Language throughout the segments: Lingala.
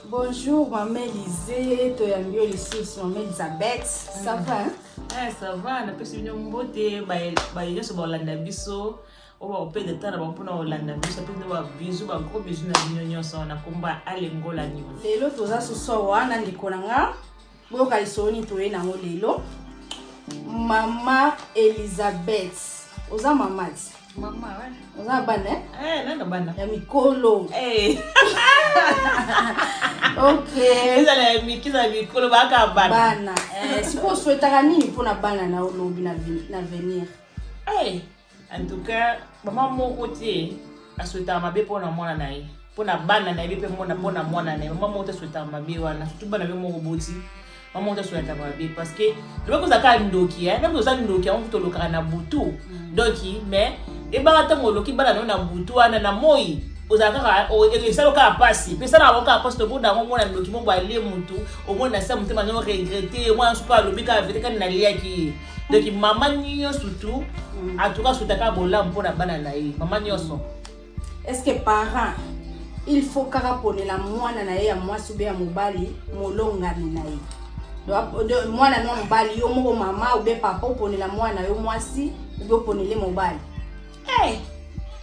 Bonjour mama Elise, toyambi yo lisusu mama Elisabeth. Ça va hein? Eh, ça va, napesi bino mbote baye nyonso baolanda biso oyo bakopeda ta na bango mpona kolanda biso apesi bino babizu bagros bizu na bino nyonso na nkombo ya Alengola News. Lelo toza susu wana ndeko na nga, boyoka lisolo nini toye nango lelo. Mama Elisabeth, oza mama ti? Mama, ouais. Oza bana eh? Eh, nana bana. Ya mikolo. Eh. Ok. Ezala ya miki, ezala mikolo, baka bana. Bana. Eh, sikoyo oswetaka nini mpona bana na olobi na avenir? Eh, en tout cas, mama moko te aswetaka mabe mpona mwana na ye. Mpona bana na ye mpe mona mpona mwana na ye. Mama moko te aswetaka mabe wana, surtout bana be moko boti. Mama moko te aswetaka mabe parce que loba kozala kaka ndoki, eh, même oza ndoki yango kutu olokaka na butu. Donc, mais ebaka ntango oloki bana na yo na butu wana na moi ozala kaka esala kaka mpasi mpe esalaka yango kaka mpasi tobonda yango omona ndoki moko alie motu omona na sa motema no regrete omona soki alobi kaka vete kani naliaki ye. Donc mama nyonso tu en tout cas asutaka bolamu mpona bana na ye, mama nyonso. Est-ce que parent il faut kaka ponela mwana na ye ya mwasi ube ya mobali molongani na ye? Donc mwana na mobali yo moko mama ube papa oponela mwana yo mwasi ube oponele mobali. Hey!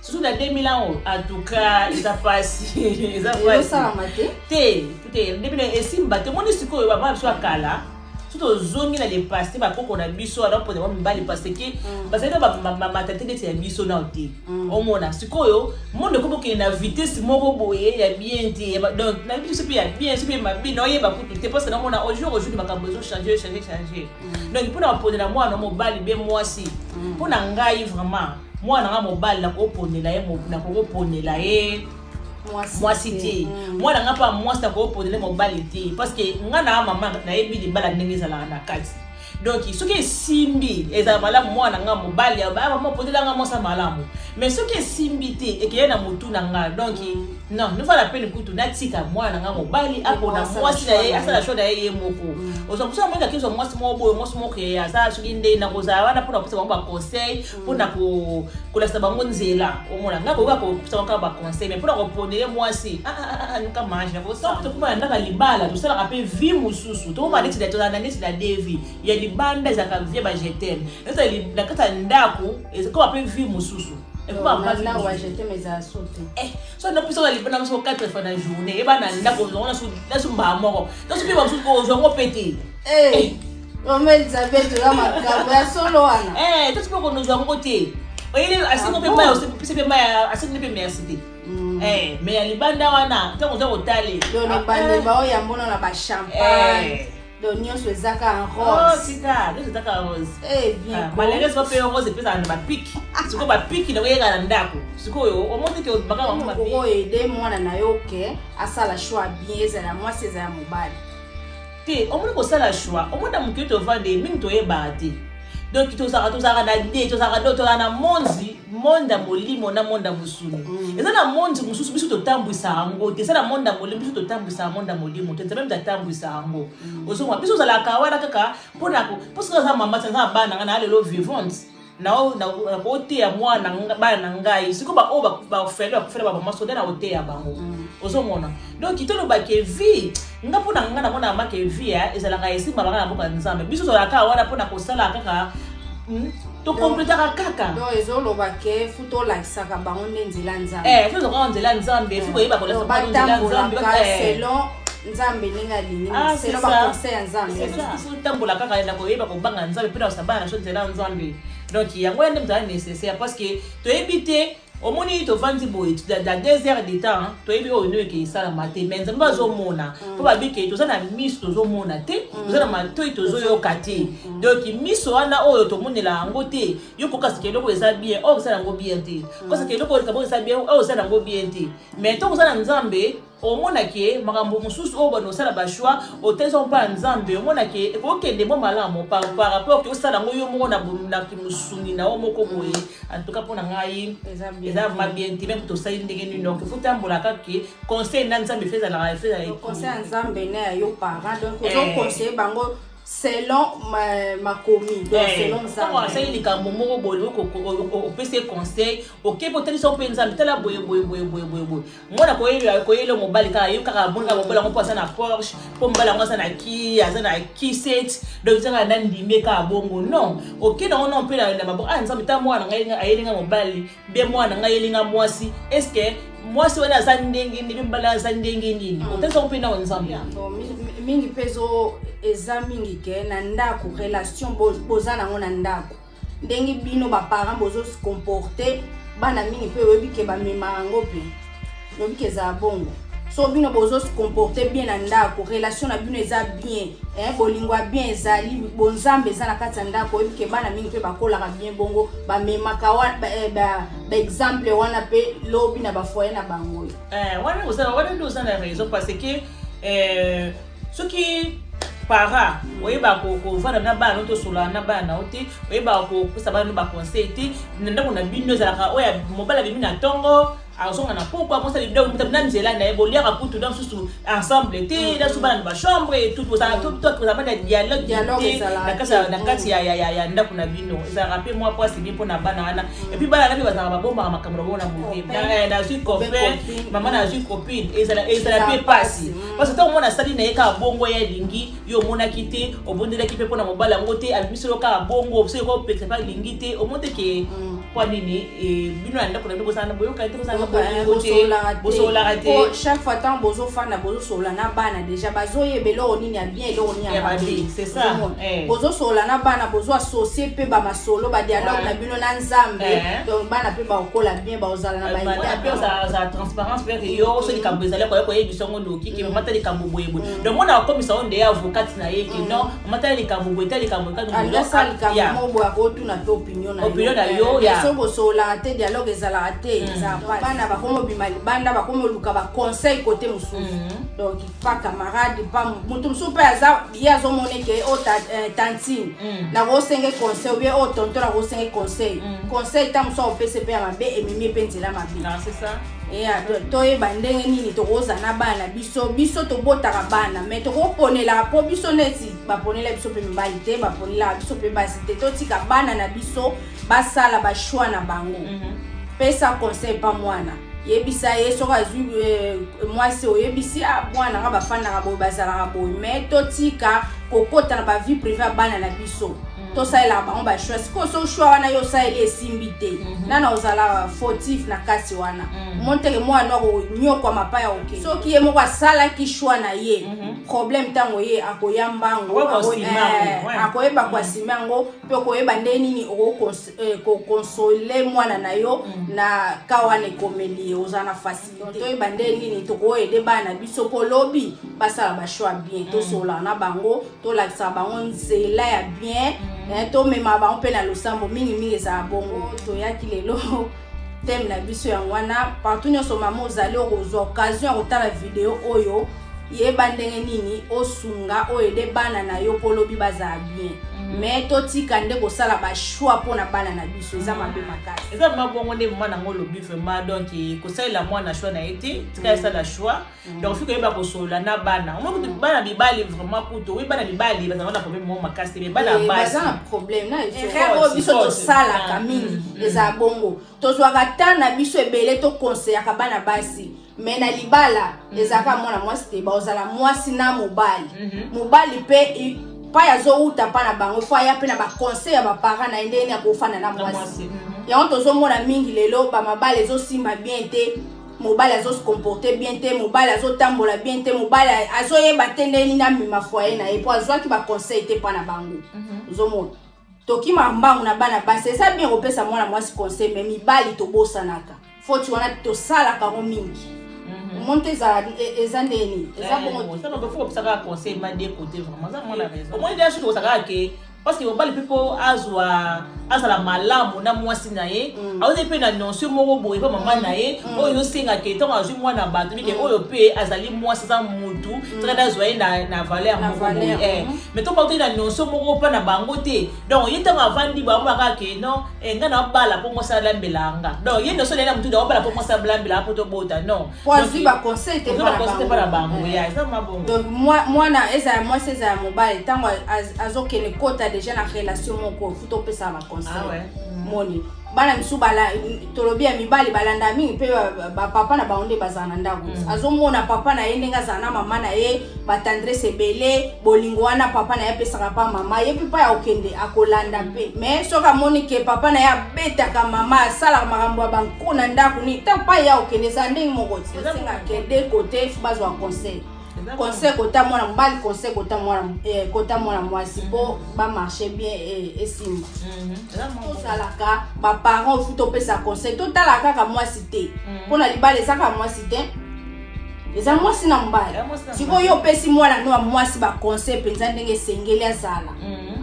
Surtout na 2000 ans, en tout cas, eza pasi. Eza pasi. Ezosalama te? Te, te, 2000 esimba te. Omoni sikoyo bamama biso ya kala, soki tozongi na le passé, bakoko na biso wana mpona bango mibali parce que bazali na bamatante neti ya biso nao te. Omona sikoyo monde ekomi okende na vitesse moko boye ya bien te, donc na biso mpe ya bien, soki mpe mabe naoyeba kutu te, parce que naomona au jour au jour makambo ezochange change change. Donc mpona baponela mwana mobali be mwasi, mpona ngai vraiment mwana nga mobali nakoponela ye, nakokoponela ye mwasi te. Mwana nga mpa mwasi nakoponela mobali te, parce que nga na mama nayebi libala ndenge ezalaka na kati. Donc soki esimbi ezala malamu, mwana nga mobali mama oponela nga mwasi malamu, mais soki esimbi te ekeye na motu na nga. Donc non, ne vaut la peine kutu natika mwana nga mobali apona mwasi na ye, asala choix na ye ye moko. Ozwa mosu amongi akezwa mwasi moko boye, mwasi moko ye aza soki nde nakozala wana mpona kopesa bango baconseil, mpona kolakisa bango nzela. Omona nga koyoka kopesa bango kaka baconseil, mais mpona koponele mwasi nuka mange tokoma na ndaka libala, tosalaka mpe vie mosusu, tokoma neti tozala na neti na de vie ya libanda ezalaka vie ba je t'aime, na kati ya ndako ekoma mpe vie mosusu. So napesa na libanda mosusu 4 fois na journée, yeba na ndako ozwango naso mbaa moko, naso mpe bamosusu ozwango mpe te. Mama Elisabeth, oza makambo ya solo wana. Tosi mpe konozwa yango te, oyeli asengo mpe mai, opesi mpe mai, asengi mpe merci te. Mais ya libanda wana ntango oza kotale baoyambona na bachampagne, donc nyonso eza kaka rose. Tika, nyonso eza kaka rose. Malheureusement mpe rose epesaka na bapiki, sikoyo bapiki nango eyeka na ndako, sikoyo omoni te baka bango mabe. Oede mwana na yo ke asala choix bien, ezala mwasi ezala mobali. Te, omoni kosala choix, omoni na mokili tovande mingi toyebaka te. Donc tozalaka na de tozalaka do tozalaka na monzi monde ya molimo na monde ya mosuni. Eza na monde mosusu biso totambwisaka yango te, eza na monde ya molimo biso totambwisaka monde ya molimo te, Nzambe moto atambwisaka yango. Ozomona biso ozalaka wana kaka mpona mpo soki aza mama ti aza na bana nga na lelo vivante nakoteya mwana bana na ngai, sikoyo baoyo bafele bakufela bamama soda na koteya bango. Ozomona, donc tolobake vie nga mpo na nga namona make vie ezalaka esimbaka na mboka Nzambe, biso tozalaka wana mpona kosala kaka, tokompletaka kaka. Donc ezoloba ke fu tolakisaka bango nde nzela Nzambe. Tozokaka nzela Nzambe, fu koyeba kolakisa bango nzela Nzambe selon Nzambe ndenge alingi, selon baconseil ya Nzambe. Tambola kaka na koyeba kobanga Nzambe mpe na kosala bana na biso nzela Nzambe. Donc yango wana nde moto aza nécessaire, parce que toyebi te. Omoni tovandi boye da 2 heures de temps, toyebi oyo no eke esalama te, mais Nzambe azomona, mpo babike toza na miso tozomona te, toza na matoi tozoyoka te. Donc miso wana oyo tomonela yango te, yo kokasaka eloko eza bien, oyo osala yango bien te, kokasaka eloko oyo eza bien, oyo osala yango bien te. Mais ntango oza na Nzambe, omonake makambo mosusu oyo bando osala bachoix, otalisa mpa ya Nzambe, omonake ekokende mwa malamu par rapport ke osala yango yo moko na mosuni na yo moko boye. En tout cas mpo na ngai eza ma bien te, même tosali ndenge nini. Donc faut tambola kaka ke conseil na Nzambe fe ezalaka fe. Conseil ya Nzambe na ya yo parent, donc ozoconseille bango. Selon makomi, donc selon Nzambe. Asali likambo moko boye, opesi ye conseil, okebi, otalisa mpe Nzambe, tala boye boye boye boye boye boye. Mwana koyela mobali kaka ye kaka amoni kaka mobali yango mpo aza na Porsche, mpo mobali yango aza na ki aza na K7, donc eza kaka na ndimi kaka bongo. Non, okende yango non mpe na maboko. Ah Nzambe, ta mwana ngai ayelinga mobali mpe mwana ngai ayelinga mwasi, est ce que mwasi wana aza ndenge nini, mobali aza ndenge nini? Otalisa yango mpe nao Nzambe. Mingi mpe eza mingi ke na ndako, relation boza nango na ndako, ndenge bino baparent bozose comporter, bana mingi mpe oyebi ke bamemaka yango mpe oyebi ke ezala bongo. So bino bozose comporter bien na ndako, relation na bino eza bien, bolingo ya bien ezali, bonzambe eza na kati ya ndako, oyebi ke bana mingi mpe bakolaka bien bongo, bamemaka baexemple wana mpe lobi na bafoyer na bango. Wana nde oza na raison, parce que soki para oyebaka kovanda na bana no, tosolaka na bana na yo te, oyebaka kopesa bana no baconseil te na ndako na bino, ezalaka oyo mobali abimi na ntongo, azonga na pokwa, akosala na nzela na ye, boliaka kutu na mosusu ensemble te, na mosusu bana na bachambre et tout, tozala bana dialogue te na kati ya ndako na bino, ezalaka mpe mwa poasi bien mpona bana wana. Et puis bana wana mpe bazalaka babombaka makambo na bango na motema. Nazwi copain, mama, nazwi copine, ezala mpe pasi, parce que ntango mwana asali na ye kaka bongo, ye alingi yo, omonaki te, obondelaki mpe mpona mobali yango te, abimisi yo kaka bongo, soki okopekisa mpe alingi te, omoni te ke mpo nini bino na ndako na bino bozala boyokani te, bozala bolingo te, bosololaka te. Chaque fois ntango bozofanda, bozosolola na bana, déjà bazoyeba eloko nini ya bien, eloko nini ya mabe. C'est ça. Bozosolola na bana, bozo associer mpe bamasolo, badialogue na bino na Nzambe, donc bana mpe bakokola bien, bakozala na Mpe ozala transparence mpe yo, so likambo ezali, koya koyebisa yango noki ke mama, ta likambo boye boye. Donc mwana akomisa ngo nde avocate na ye ke non, mama, tala likambo boye, ta likambo. Asala likambo moko boye, akotuna mpe opinion. Opinion na yo. So bosololaka te, dialogue ezalaka te, ezala bana bakomi obima libanda, bakomi oluka baconseil kote mosusu, donc pa camarade, pa moto mosusu mpe aza ye azomona ke o tantine nakosenge conseil, obie o tonton nakosenge conseil. Conseil ta mosusu akopesa mpe ya mabe, ememi mpe nzela mabe. Toyeba ndenge nini tokozala na bana na biso. Biso tobotaka bana, mais tokoponelaka mpo biso neti baponela biso mpe mibali te, baponelaka biso mpe basi te. Totika bana na biso basala bachoix na bango. Pesa conseil pa mwana, yebisa ye soki azwi mwasi, oyebisi mwana nga bafandaka boye, bazalaka boye. Mais totika kokota na bavie privée ya bana na biso. Tosalelaka bango bachoix. Sikoyo so choix wana yo osaleli esimbi te, nana ozala fautif na kati wana. Omoni teke mwana akonyokwama pa ya oke. Soki ye moko asalaki choix na ye, problème ntango ye akoya mbango, akoyeba koassumer yango mpe okoyeba nde nini koconsoler mwana na yo na ka wana ekomeli ye, oza na facilité. Toyeba nde nini tokoaider bana na biso mpo lobi basala bachoix bien. Tosololaka na bango, tolakisaka bango nzela ya bien, tomema bango mpe na losambo mingimingi, ezala bongo. Toyaki lelo, thème na biso yango wana. Partout nyonso mama ozali, okozwa occasion ya kotala video oyo, yeba ndenge nini osunga, oaider bana na yo mpo lobi bazala bien. Mais totika nde kosala bachoix mpona bana na biso, eza mabe makasi. Eza vraiment bongo nde mama nango olobi. Vraiment, donc kosalela mwana choix na ye te, tika esala choix. Donc fi koyeba kosolola na bana. Omoi kutu bana mibali, vraiment kutu oyi bana mibali bazalaka na problème moko makasi te, mais bana basi baza na problème na erreur oyo biso tosalaka mingi. Ezala bongo, tozwaka temps na biso ebele, tokonseyaka bana basi, mais na libala ezalaka mwana mwasi te, baozala mwasi na mobali. Mobali mpe pai azowuta mpa na bango, fo aya mpe na baconseil ya baparent na ye ndenge nini akofanda na mwasi. Yango tozomona mingi lelo bamabala ezosimba bien te, mobali azose comporter bien te, mobali azotambola bien te, mobali azoyeba te ndenge nini amema foyer na ye, mpo azwaki baconseil te mpa na bango. Ozomona tokima mbangu na bana basi. Eza bien kopesa mwana mwasi conseil, mais mibali tobosanaka foti wana, tosalaka yango mingi. Omoni te eza ndenge nini, eza bongo. Faut kopesaka conseil ma de côté. Vraiment, eza mwana raison. Omoni deja soki osakaka ke Parce que mobali mpe mpo azwa azala malamu na mwasi na ye, aozi mpe na notion moko boye mpe mama na ye oyo ezosengaka ntango azwi mwana bato bike oyo mpe azali mwasi, aza mutu, tika azwa ye na valeur Na moko valeur, boye. Mais ntongo bautaki na notion moko mpa na bango te, donc ye ntango avandi bango kaka ke non, ngai na bala mpo mwasi alambela nga. Donc ye notion na ye na mutu, naobala mpo mwasi alambela mpo tobota, non. Po azwi baconseil te. Ozwi baconseil te mpa na bango. Ya, eza mabongo. Donc mwana, ezala mwasi, ezala mobali, ntango azokende kota déjà na relation moko, faut topesaka baconseil. Ah ouais. Moni bana misusu tolobi ya mibali balanda mingi mpe bapapa na bango nde bazala na ndako. Azomona papa na ye ndenge azala na mama na ye, batendresse ebele, bolingo wana papa na ye apesaka pa mama ye mpe, mpa ya kokende akolanda mpe. Mais soki amoni ke papa na ye abetaka mama, asalaka makambo ya banko na ndako nini, ntango mpa ye akokende, ezala ndenge moko ti. Eza Esenga ke de côté faut bazwa conseil. Conseil kota mwana mobali, conseil kota mwana, kota mwana mwasi, mpo bamarche bien, esimba. Eza mabongo. Tozalaka baparent, faut topesa conseil. Totala kaka mwasi te, mpona libala eza kaka mwasi te, eza mwasi na mobali. Eza mwasi na Sikoyo yo opesi mwana no ya mwasi baconseil mpenza ndenge esengeli azala,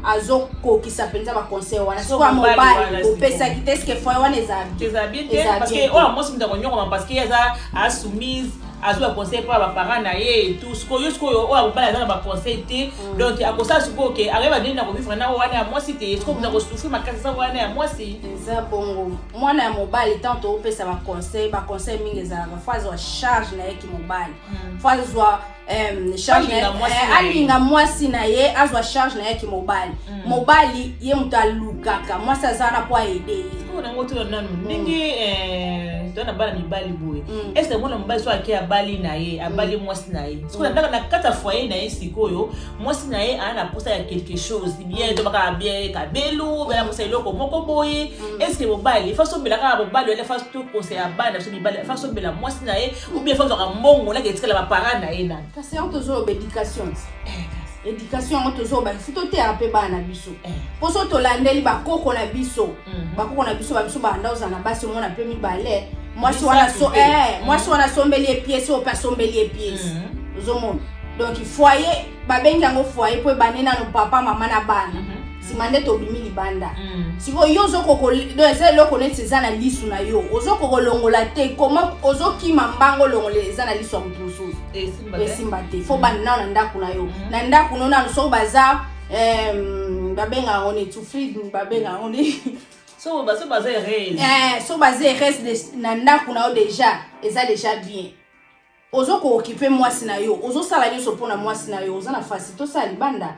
azokokisa mpenza baconseil wana. So Sikoyo ya mobali wana mobali sikoyo. opesaki te, est-ce foyer wana ezala bien? Eza bien te. Eza Parce bien que te. oyo mwasi moto akonyokoma parce que ye aza asoumise, azwi baconseil mpo ya baparent na ye et tout. Sikoyo oyo mobali aza na baconseil te, donc akosala sikoyo ke akoyeba ndenge na kovivre na oyo wana ya mwasi te. Sikoyo moto akosouffrir makasi eza wana ya mwasi. Eza bongo. Mwana ya mobali, ntango toopesa baconseil, baconseil mingi ezalaka faut azwa charge na ye ki mobali, faut azwa charge na ye- Alinga mwasi na ye. Alinga mwasi na ye, azwa charge na ye ki mobali. Mobali ye moto alukaka mwasi, aza wana mpo aaider ye. Sikoyo nango tuna nanu ndenge toza na bana mibali boye, est ce que mwana mobali so ake abali na ye, abali mwasi na ye, sikoyo na ndako, na kati ya foyer na ye, sikoyo mwasi na ye aa na posa ya quelque chose bien, to baka bien kabelu bana posa eloko moko boye, est ce que mobali faut asombela kaka mobali wana, faut to conseil ya bana biso mibali, faut asombela mwasi na ye ou bien faut azwaka mbongo nake etikala baparent na ye nani? Kasi yango tozoloba éducation ti éducation yango tozoloba, faut toteyaka mpe bana na biso. Mpo so tolandeli bakoko na biso, bakoko na biso, babiso banda ozala na basi, omona mpe mibale, mwasi wana so Misato mpe. Mwasi wana asombeli ye pièce, oyo mpe asombeli ye pièce. Ozomona, donc foyer babengi yango foyer mpo ebandi nano papa, mama na bana, nsima nde tobimi libanda. Sikoyo yo ozokoko, donc eza eloko neti eza na lisu na yo, ozokokolongola te. Koma ozokima mbango olongola, eza na lisu ya motu mosusu. Esimba te. Esimba te. Faut banda nano na ndako na yo, na ndako no nano. Soki baza babenga yango neti zufrieden, babenga yango nini? So baso baza heureuse. So baza heureuse na ndako na yo déjà, eza déjà bien. Ozokookipe mwasi na yo, ozosala nyonso mpona mwasi na yo, oza na fasi tosala libanda.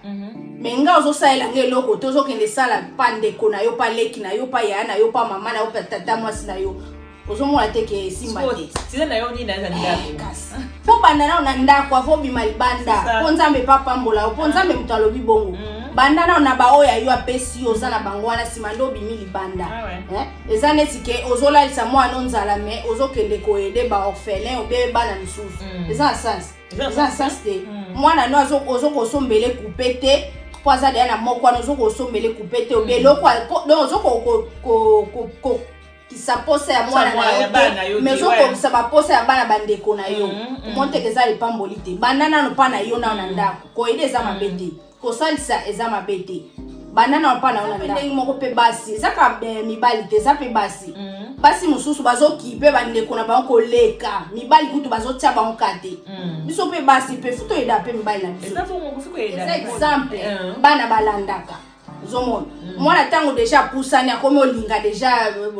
Me nga ozosalela nga eloko te, ozokende esala pa ndeko na yo, pa leki na yo, pa yaya na yo, pa mama na yo, pa tata mwasi na yo, ozomona te ke esimba te. Tina na yo nini na ndako? Kasi faut banda nano na ndako avant obima libanda. C'est ça. Mpo Nzambe epa pambola yo, mpo Nzambe moto alobi bongo. Banda nano na baoyo ya yo apesi yo, oza na bango wana, nsima nde obimi libanda. Ah ouais. Eh? Eza neti ke ozolalisa mwana nzala, mais ozokende koaider baorphelin obe bana misusu. Eza na sens? Eza na Eza na sens. sens te. Mwana no ozokosombela ekupe te mpo aza deya na moko wana, ozokosombela ekupe te obe eloko donc ozokokisa posa ya mwana na Ya yo bana na te, yo mais te, ozokokisa baposa ya bana bandeko na yo. Omoni teke eza lipamboli te. Banda nano mpa na yo nano na ndako. Koaider eza mabe te, kosalisa eza mabe te. Banda nano mpa na yo na ndako. Ndenge moko mpe basi, eza kaka mibali te, eza mpe basi. Basi mosusu bazokipe bandeko na bango koleka mibali kutu, bazotia bango ka te. Biso mpe basi mpe faut toaider mpe mibali na biso. Eza bongo, kofi koaider. Eza exemple, bana balandaka. Ozomona mwana ntango déjà apusani, akomi olinga déjà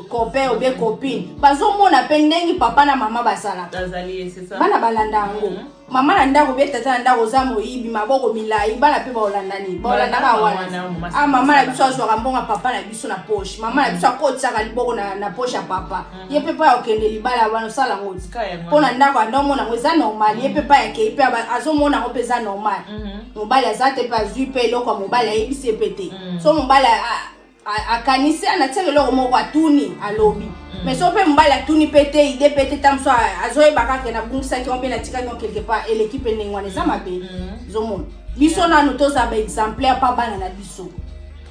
copain ou bien copine, bazomona mpe ndenge papa na mama bazalaka. Bazali, c'est ça. Bana balanda yango. Mama na ndako bie tata na ndako oza moyibi, maboko milai, bana mpe baolanda nini? Baolandaka Balandaka wana. wana, mama. Ah, mama na biso azwaka mbongo ya papa na biso na poche, mama na biso akotisaka liboko na poche ya papa. Ye mpe mpa ya okende libala wana, osala yango ti. Ka yango. Mpo na ndako anda omona yango eza normal, ye mpe mpa yakei mpe azomona yango mpe eza normal. Mobali aza te mpe azwi mpe eloko ya mobali, ayebisi ye mpe te. So mobali akanisi anatiaka eloko moko, atuni, alobi. Mais so mpe mobali atuni mpe te, ide mpe te, ta mosu azoyeba kaka nabungisaki yango mpe natikaki yango quelque part, eleki mpe ndenge wana, eza mabe. Ozomona, biso nanu tozala baexemplaire mpa bana na biso,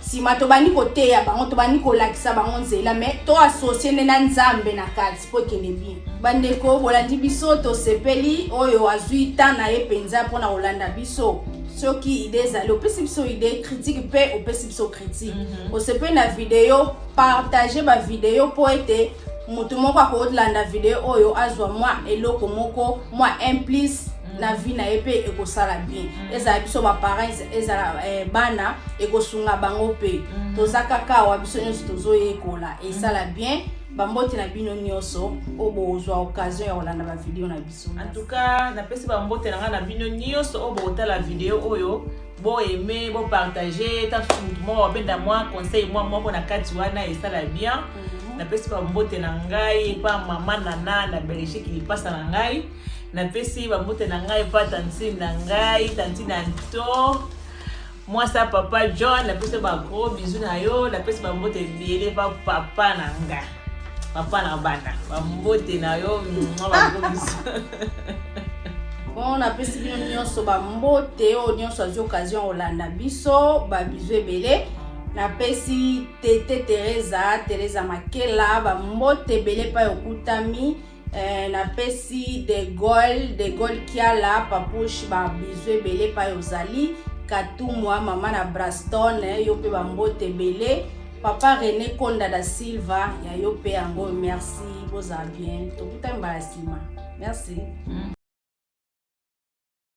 nsima tobandi koteya bango, tobandi kolakisa bango nzela, mais toassocier nde na Nzambe na kati mpo ekende bien. Bandeko bolandi biso, tosepeli oyo azwi temps na ye mpenza mpona kolanda biso. Soki idée ezali, opesi biso idée, critique mpe opesi biso critique. Osepeli na video, partage bavideo mpo ete moto moko akolanda video oyo azwa mwa eloko moko, mwa un plus na vie na ye, mpe ekosala bien. Ezala biso baparents, ezala bana, ekosunga bango mpe. Toza kaka awa, biso nyonso tozoyekola, esala bien. Bambote na bino nyonso oyo bozwa occasion ya kolanda bavideo na biso. En tout cas, napesi bambote na ngai na bino nyonso oyo bokotala video oyo. Boaime, bopartage, ta motu moko babenda mwa conseil mwa moko na kati wana, esala bien. Napesi bambote na ngai epa mama Nana na Belgique, lipasa na ngai. Napesi bambote na ngai epa tantine na ngai, tantine Anto, mwasi ya papa John. Napesi bagros bisous na yo. Napesi bambote ebele epa papa na nga, papa na bana. Bambote na yo, bagros bisous. Bon, napesi bino nyonso bambote oyo nyonso azwi occasion kolanda biso, babisous ebele. Napesi tete Teresa, Teresa Makela, bambote ebele epai okutami. Napesi De Gaulle, De Gaulle Kiala, Papouche, babisous ebele epai ozali. Katumwa, mama na Braston, yo mpe bambote ebele. Papa René Konda da Silva, ya yo mpe yango. Merci, bozala bien, tokutami mbala nsima. Merci.